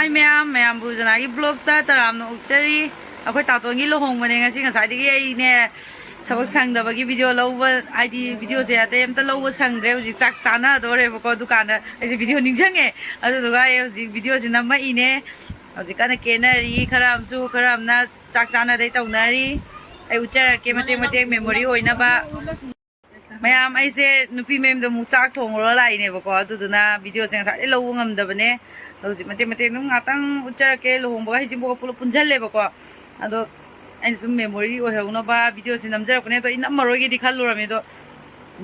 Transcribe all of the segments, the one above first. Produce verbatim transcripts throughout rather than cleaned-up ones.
ꯃꯌꯥꯝ, ꯃꯌꯥꯝꯕꯨ ꯖꯅꯥꯒꯤ ꯕ꯭ꯂꯣꯛꯇ ꯇꯔꯥꯝꯅ ꯑꯣꯛꯆꯔꯤ꯫ ꯑꯩꯈꯣꯏ ꯇꯥꯇꯣꯟꯒꯤ ꯂꯨꯍꯣꯡꯕꯅꯦ ꯉꯁꯤ꯫ ꯉꯁꯥꯏꯗꯒꯤ ꯑꯩꯅꯦ ꯊꯕꯛ ꯁꯪꯗꯕꯒꯤ ꯚꯤꯗꯤꯑꯣ ꯂꯧꯕ, ꯍꯥꯏꯗꯤ ꯚꯤꯗꯤꯑꯣꯁꯦ ꯑꯇꯩ ꯑꯝꯇ ꯂꯧꯕ ꯁꯪꯗ꯭ꯔꯦ꯫ ꯍꯧꯖꯤꯛ ꯆꯥꯛ ꯆꯥꯅꯗꯣꯔꯦꯕꯀꯣ꯫ ꯗꯨꯀꯥꯟꯗ ꯑꯩꯁꯦ ꯚꯤꯗꯤꯑꯣ ꯅꯤꯡꯁꯤꯡꯉꯦ꯫ ꯑꯗꯨꯗꯨꯒ ꯑꯩ ꯍꯧꯖꯤꯛ ꯚꯤꯗꯤꯑꯣꯁꯦ ꯅꯝꯃꯛꯏꯅꯦ꯫ ꯍꯧꯖꯤꯛ ꯀꯟꯅ ꯀꯦꯅꯔꯤ꯫ ꯈꯔ ꯑꯃꯁꯨ, ꯈꯔ ꯑꯃꯅ ꯆꯥꯛ ꯆꯥꯅꯗꯩ ꯇꯧꯅꯔꯤ꯫ ꯑꯩ ꯎꯠꯆꯔꯛꯀꯦ ꯃꯇꯦꯛ ꯃꯇꯦꯛ ꯃꯦꯃꯣꯔꯤ ꯑꯣꯏꯅꯕ꯫ ꯃꯌꯥꯝ, ꯑꯩꯁꯦ ꯅꯨꯄꯤ ꯃꯌꯨꯝꯗ ꯑꯃꯨꯛ ꯆꯥꯛ ꯊꯣꯡꯉꯨꯔ ꯂꯥꯛꯏꯅꯦꯕꯀꯣ꯫ ꯑꯗꯨꯗꯨꯅ ꯚꯤꯗꯤꯑꯣꯁꯦ ꯉꯁꯥꯏꯗꯩ ꯂꯧꯕ ꯉꯝꯗꯕꯅꯦ꯫ ꯑꯗꯣ ꯍꯧꯖꯤꯛ ꯃꯇꯦꯛ ꯃꯇꯦꯛ ꯑꯗꯨꯝ ꯉꯥꯛꯇꯪ ꯎꯠꯆꯔꯛꯀꯦ꯫ ꯂꯨꯍꯣꯡꯕꯒ ꯍꯩꯖꯤꯡꯄꯣꯠꯀ ꯄꯨꯂꯞ ꯄꯨꯟꯁꯤꯜꯂꯦꯕꯀꯣ꯫ ꯑꯗꯣ ꯑꯩꯅ ꯁꯨꯝ ꯃꯦꯃꯣꯔꯤ ꯑꯣꯏꯍꯧꯅꯕ ꯚꯤꯗꯤꯑꯣꯁꯦ ꯅꯝꯖꯔꯛꯄꯅꯦ꯫ ꯑꯗꯣ ꯑꯩ ꯅꯝꯃꯔꯣꯏꯒꯦꯗꯤ ꯈꯜꯂꯨꯔꯝꯃꯦ꯫ ꯑꯗꯣ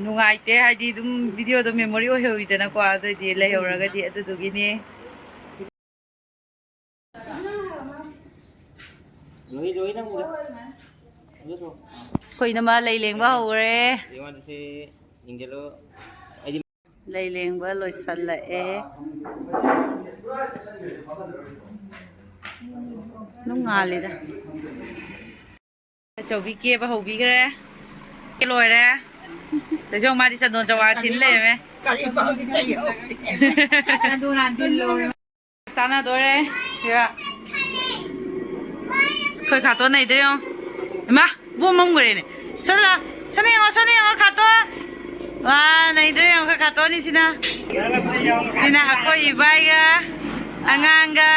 ꯅꯨꯡꯉꯥꯏꯇꯦ, ꯍꯥꯏꯗꯤ ꯑꯗꯨꯝ ꯚꯤꯗꯤꯑꯣꯗꯣ ꯃꯦꯃꯣꯔꯤ ꯑꯣꯏꯍꯧꯋꯤꯗꯅꯀꯣ꯫ ꯑꯗꯨꯑꯣꯏꯗꯤ ꯂꯩꯍꯧꯔꯒꯗꯤ꯫ ꯑꯗꯨꯗꯨꯒꯤꯅꯦ꯫ ꯂꯣꯏ, ꯂꯣꯏꯅ ꯎꯔꯦ꯫ ꯑꯗꯨꯁꯨ꯫ ꯑꯩꯈꯣꯏ ꯏꯅꯝꯃ ꯂꯩ ꯂꯦꯡꯕ ꯍꯧꯈ꯭ꯔꯦ꯫ ꯌꯦꯡꯉꯣ, ꯑꯗꯨꯗꯤ ꯌꯦꯡꯖꯜꯂꯣ꯫ ꯑꯩꯗꯤ ꯂꯩ ꯂꯦꯡꯕ ꯂꯣꯏꯁꯜꯂꯛꯑꯦ꯫ ꯑꯗꯨꯝ ꯉꯥꯜꯂꯤꯗ꯫ ꯑꯆꯧꯕꯤ ꯀꯦꯕ ꯍꯧꯕꯤꯈ꯭ꯔꯦ꯫ ꯀꯦ ꯂꯣꯏꯔꯦ꯫ ꯇꯩꯖꯧ ꯃꯥꯗꯤ ꯆꯟꯗꯣꯟ ꯆꯋꯥ ꯊꯤꯜ ꯂꯩꯔꯝꯃꯦ꯫ ꯀꯔꯤ ꯄꯥꯎꯗꯤ ꯇꯩꯍꯧꯗꯦ꯫ ꯆꯥꯟꯅꯗꯣꯔꯦ꯫ ꯁꯤꯗ ꯑꯩꯈꯣꯏ ꯈꯥꯇꯣꯟ ꯅꯩꯗ꯭ꯔꯦ ꯌꯦꯡꯉꯣ꯫ ꯏꯃꯥ! ꯕꯣꯝ ꯃꯝꯈ꯭ꯔꯦꯅꯦ꯫ ꯁꯣꯝꯗ ꯂꯥꯎ꯫ ꯁꯣꯝꯗ ꯌꯦꯡꯉꯣ, ꯁꯣꯝꯗ ꯌꯦꯡꯉꯣ, ꯈꯥꯇꯣꯟ꯫ ꯋꯥ, ꯅꯩꯗ꯭ꯔꯦ ꯌꯦꯡꯉꯣ, ꯑꯩꯈꯣꯏ ꯈꯥꯇꯣꯟꯅꯤꯁꯤꯅ꯫ ꯁꯤꯅ ꯑꯩꯈꯣꯏ ꯏꯕꯥꯏꯒ ꯑꯉꯥꯡꯒ꯫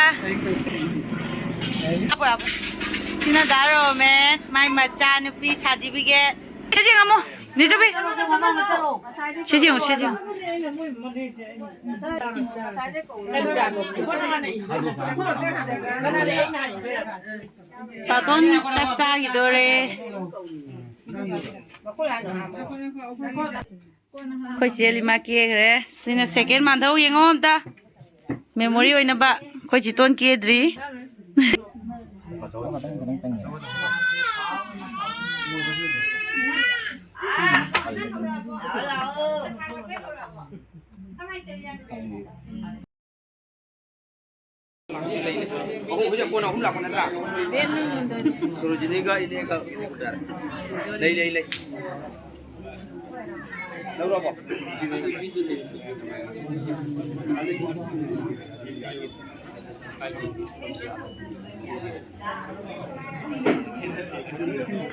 ꯁꯤꯅ ꯗꯥ ꯔꯣꯃꯦꯟ, ꯃꯥꯏ ꯃꯆꯥ ꯅꯨꯄꯤ ꯁꯥꯔꯇꯤꯐꯤꯀꯦꯠ꯫ ꯁꯤ ꯌꯦꯡꯉꯝꯃꯣ, ꯅꯦꯆꯧꯕꯤ꯫ ꯁꯤ ꯌꯦꯡꯉꯣ, ꯁꯤ ꯌꯦꯡꯉꯣ꯫ ꯄꯥꯇꯣꯟ ꯆꯥꯛ ꯆꯥꯈꯤꯗꯣꯔꯦ꯫ ꯑꯩꯈꯣꯏ ꯆꯦ ꯂꯤꯃꯥ ꯀꯦꯈ꯭ꯔꯦ꯫ ꯁꯤꯅ ꯁꯦꯀꯦꯟ ꯃꯥꯟꯊꯧ ꯌꯦꯡꯉꯣ ꯑꯝꯇ꯫ ꯃꯦꯃꯣꯔꯤ ꯑꯣꯏꯅꯕ ꯑꯩꯈꯣꯏ ꯆꯤꯇꯣꯟ ꯀꯦꯗ꯭ꯔꯤ꯫ ꯑꯍꯨꯝ, ꯍꯧꯖꯤꯛ ꯀꯣꯟꯅ ꯑꯍꯨꯝ ꯂꯥꯛꯄ ꯅꯠꯇ꯭ꯔꯥ? ꯁꯣꯔꯣꯖꯤꯅꯤꯒ ꯏꯅꯦꯒ ꯂꯩ, ꯂꯩ, ꯂꯩ꯫ ꯂꯧꯔꯕꯣ?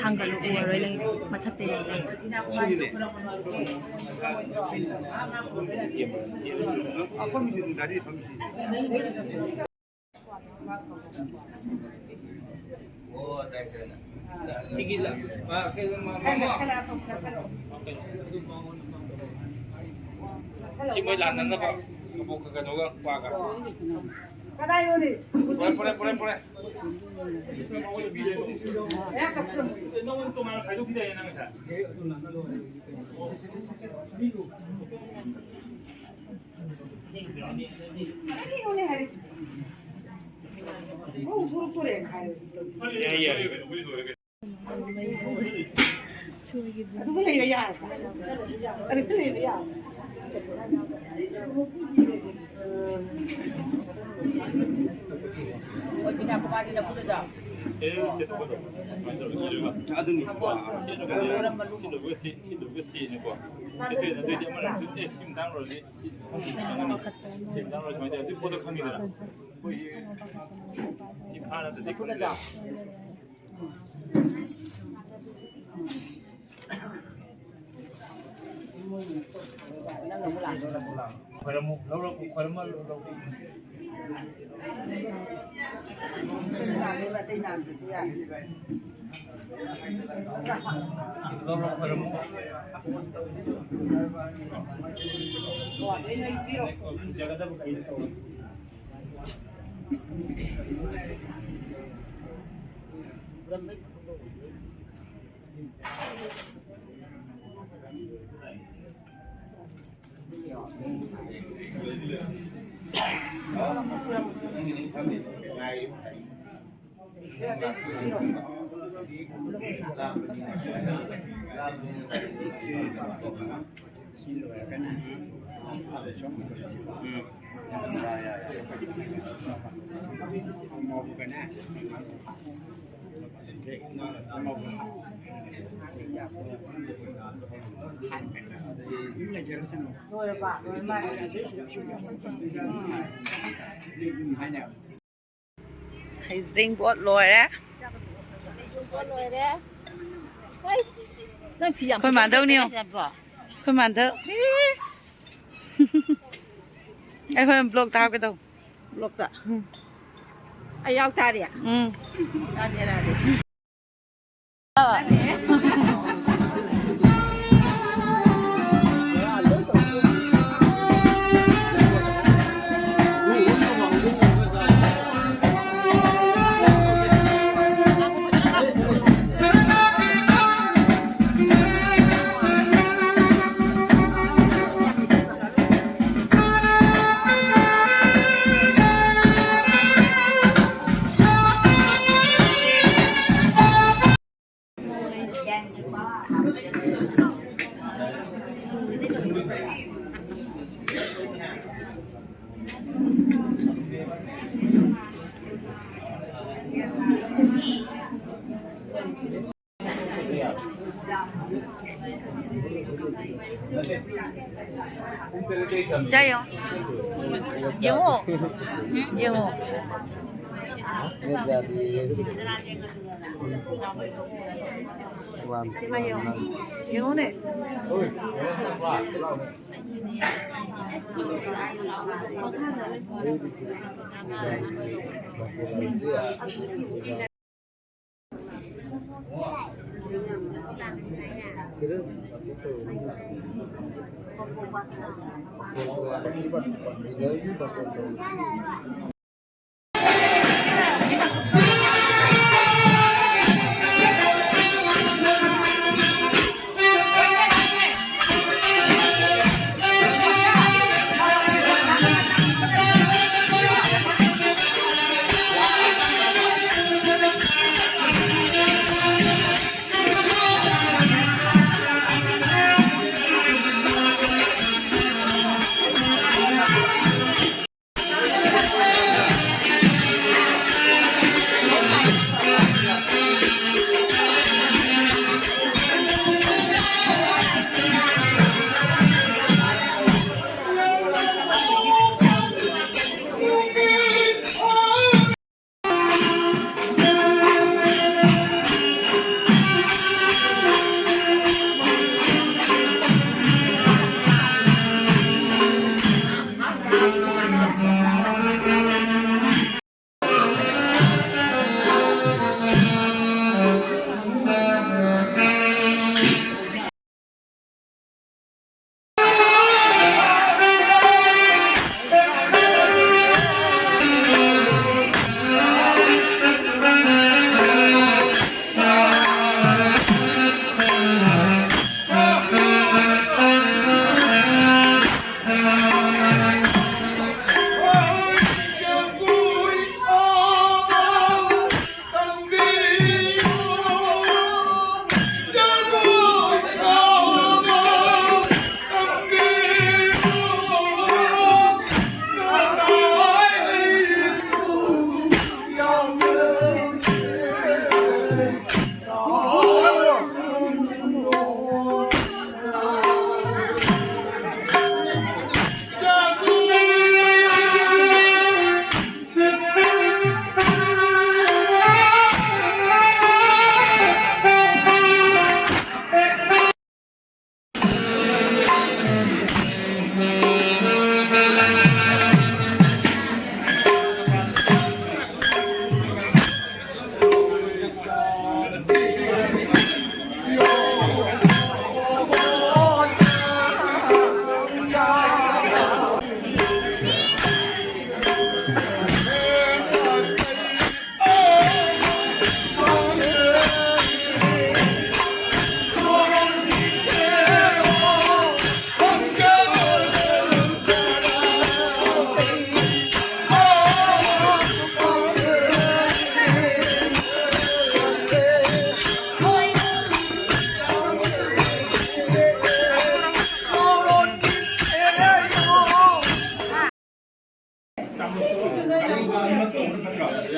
ꯊꯥꯡꯒꯠꯂꯨ, ꯎꯔꯔꯣꯏ ꯂꯩ, ꯃꯊꯛꯇ ꯌꯥꯎꯔꯦ꯫ ꯁꯤꯒꯤ ꯂ-, ꯃꯥ, ꯀꯩꯅꯣ, ꯃꯥ, ꯃꯥ, ꯃꯥ꯫ ꯁꯤ ꯃꯣꯏ ꯂꯥꯟꯅꯅꯕ ꯀꯕꯣꯛꯀ ꯀꯩꯅꯣꯒ ꯀ꯭ꯋꯥꯒ꯫ ꯀꯗꯥꯏꯅꯣꯅꯦ? ꯄꯨꯔꯦ, ꯄꯨꯔꯦ, ꯄꯨꯔꯦ, ꯄꯨꯔꯦ꯫ ꯅꯉꯣꯟꯗ ꯇꯣꯉꯥꯟꯅ ꯈꯥꯏꯗꯣꯛꯈꯤꯗꯥꯏꯅꯦ ꯅꯪ ꯉꯁꯥꯏ? ꯀꯔꯤꯅꯣꯅꯦ ꯍꯥꯏꯔꯤꯁꯤꯕꯣ? ꯍꯧꯗꯣꯔꯛꯇꯣꯔꯦꯅ ꯍꯥꯏꯔꯦ꯫ ꯌꯥꯏ, ꯌꯥꯏ꯫ ꯑꯗꯨꯒ ꯂꯩꯔ ꯌꯥꯔꯕ? ꯑꯗꯨꯒ ꯂꯩꯔ ꯌꯥꯔꯕ? ꯑꯗꯨꯅꯤ꯫ ꯁꯤ ꯂꯣꯏꯕꯒ ꯁꯤ, ꯁꯤ ꯂꯣꯏꯕꯒ ꯁꯤꯅꯤꯀꯣ꯫ ꯑꯗꯨꯗꯤ ꯑꯃꯅ ꯑꯦ, ꯁꯤ ꯃꯇꯥꯡ ꯂꯣꯏꯔꯗꯤ ꯁꯤ ꯆꯪꯉꯅꯤ꯫ ꯁꯤ ꯃꯇꯥꯡ ꯂꯣꯏꯔꯗꯤ ꯁꯨꯃꯥꯏꯅ ꯇꯧꯔꯗꯤ ꯄꯣꯠꯇꯣ ꯈꯪꯉꯤꯗꯅ꯫ ꯑꯩꯈꯣꯏꯒꯤ ꯁꯤ ꯐꯥꯅ ꯅꯠꯇ꯭ꯔꯗꯤ ꯈꯪꯗꯦ꯫ ꯈꯣꯏꯔꯝꯃꯨ, ꯂꯧꯔꯛꯎ, ꯈꯣꯏꯔꯝꯃ ꯂꯧꯔꯛꯎ꯫ ꯂꯧꯔꯛꯎ, ꯈꯣꯏꯔꯝꯃꯨ꯫ ꯐꯖꯒꯗꯕ ꯀꯩꯅꯣ ꯇꯧꯔꯣ꯫ ꯁꯤ ꯂꯣꯏꯔꯒꯅ ꯑꯃꯁꯨ ꯑꯃꯨꯛ ꯇꯧꯔꯁꯤꯀꯣ꯫ ꯎꯝ꯫ ꯌꯥꯏ, ꯌꯥꯏ, ꯌꯥꯏ꯫ ꯑꯃꯨꯛꯀꯅꯦ꯫ ꯑꯗꯨꯝ ꯂꯩꯖꯔꯁꯅꯨ꯫ ꯂꯣꯏꯔꯕ? ꯂꯣꯏꯔ ꯃꯥꯜꯂꯦ꯫ ꯑꯗꯨꯝ ꯍꯥꯏꯅ ꯍꯩꯖꯤꯡꯄꯣꯠ ꯂꯣꯏꯔꯦ꯫ ꯍꯩꯖꯤꯡꯄꯣꯠ ꯂꯣꯏꯔꯦ꯫ ꯑꯩꯁ, ꯅꯪ ꯐꯤ ꯌꯥꯝ ꯑꯩꯈꯣꯏ ꯃꯥꯟꯗꯧꯅꯤ ꯌꯦꯡꯉꯨ꯫ ꯐꯖꯕ꯭ꯔꯣ? ꯑꯩꯈꯣꯏ ꯃꯥꯟꯗꯧ꯫ ꯏꯁ꯫ ꯑꯩ ꯍꯣꯔꯦꯟ ꯕ꯭ꯂꯣꯛꯇ ꯍꯥꯞꯀꯦ ꯇꯧ꯫ ꯕ꯭ꯂꯣꯛꯇ꯫ ꯎꯝ꯫ ꯑꯩ ꯌꯥꯎ ꯇꯥꯔꯦ꯫ ꯎꯝ꯫ ꯇꯥꯗꯦ, ꯇꯥꯗꯦ꯫ ꯆꯥꯌꯣ꯫ ꯌꯦꯡꯉꯣ꯫ ꯎꯝ, ꯌꯦꯡꯉꯣ꯫ ꯋꯥꯝ ꯁꯤꯃ ꯌꯦꯡꯉꯣ꯫ ꯌꯦꯡꯉꯣꯅꯦ꯫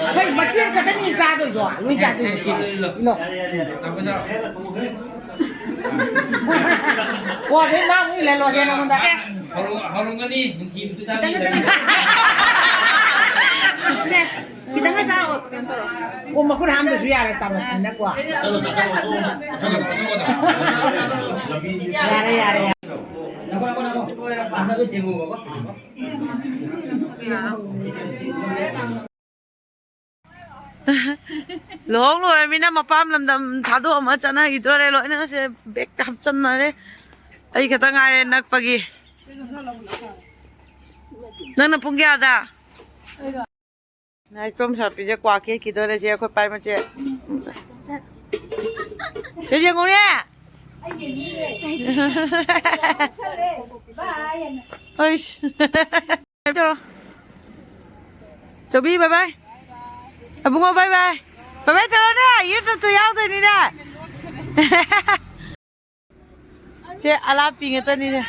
ꯑꯩꯈꯣꯏ ꯃꯆꯦꯠ ꯈꯛꯇꯅꯤ ꯆꯥꯗꯣꯏꯗꯣ, ꯂꯣꯏ ꯆꯥꯗꯣꯏ ꯅꯠꯇꯦ꯫ ꯏꯂꯣ꯫ ꯑꯣ, ꯑꯗꯩ ꯃꯥ ꯑꯃꯨꯛ ꯏꯜꯍꯜꯂꯣꯁꯦ ꯅꯉꯣꯟꯗ꯫ ꯁꯦ꯫ ꯍꯧꯔꯝ-, ꯍꯧꯔꯝꯒꯅꯤ, ꯅꯨꯡꯊꯤꯜꯗꯨꯗ ꯈꯤꯇꯪ ꯃꯤ ꯂꯩꯔꯝꯒꯅꯤ꯫ ꯁꯦ, ꯈꯤꯇꯪꯒ ꯆꯥꯔꯛꯑꯣ, ꯀꯩꯅꯣ ꯇꯧꯔꯣ꯫ ꯑꯣ, ꯃꯈꯨꯠ ꯍꯥꯝꯗꯁꯨ ꯌꯥꯔꯦ, ꯆꯥꯃꯁꯅꯤꯅꯀꯣ꯫ ꯆꯠꯂꯣ, ꯆꯠꯂꯣ, ꯆꯠꯂꯣ, ꯆꯠꯂꯣ, ꯆꯠꯂꯣ꯫ ꯌꯥꯔꯦ, ꯌꯥꯔꯦ, ꯌꯥꯔꯦ꯫ ꯂꯨꯍꯣꯡ ꯂꯣꯏꯔꯃꯤꯅ ꯃꯄꯥꯝ ꯂꯝꯗꯝ ꯊꯥꯗꯣꯛꯑꯝꯃ ꯆꯠꯅꯈꯤꯗꯣꯔꯦ꯫ ꯂꯣꯏꯅ ꯁꯦ ꯕꯦꯛꯇ ꯍꯥꯞꯆꯟꯅꯔꯦ꯫ ꯑꯩ ꯈꯛꯇ ꯉꯥꯏꯔꯦ ꯅꯛꯄꯒꯤ꯫ ꯅꯪꯅ ꯄꯨꯡ ꯀꯌꯥꯗ? ꯅꯥꯏꯇꯣꯝ ꯁꯥꯄꯤꯁꯦ ꯀ꯭ꯋꯥ ꯀꯦꯛꯈꯤꯗꯣꯔꯦ ꯁꯦ ꯑꯩꯈꯣꯏ ꯄꯥꯏ ꯃꯆꯦ꯫ ꯁꯦ ꯌꯦꯡꯉꯨꯅꯦ꯫ ꯑꯩꯁ꯫ ꯇꯧꯔꯣ꯫ Chaobi, bye bye꯫ ꯑꯕꯨꯡꯉꯣ, bye bye꯫ Bye bye ꯇꯧꯔꯣꯅꯦ, YouTube-ꯇ ꯌꯥꯎꯗꯣꯏꯅꯤꯅꯦ꯫ ꯁꯦ ꯑꯂꯥꯞꯄꯤ ꯉꯥꯛꯇꯅꯤꯅꯦ꯫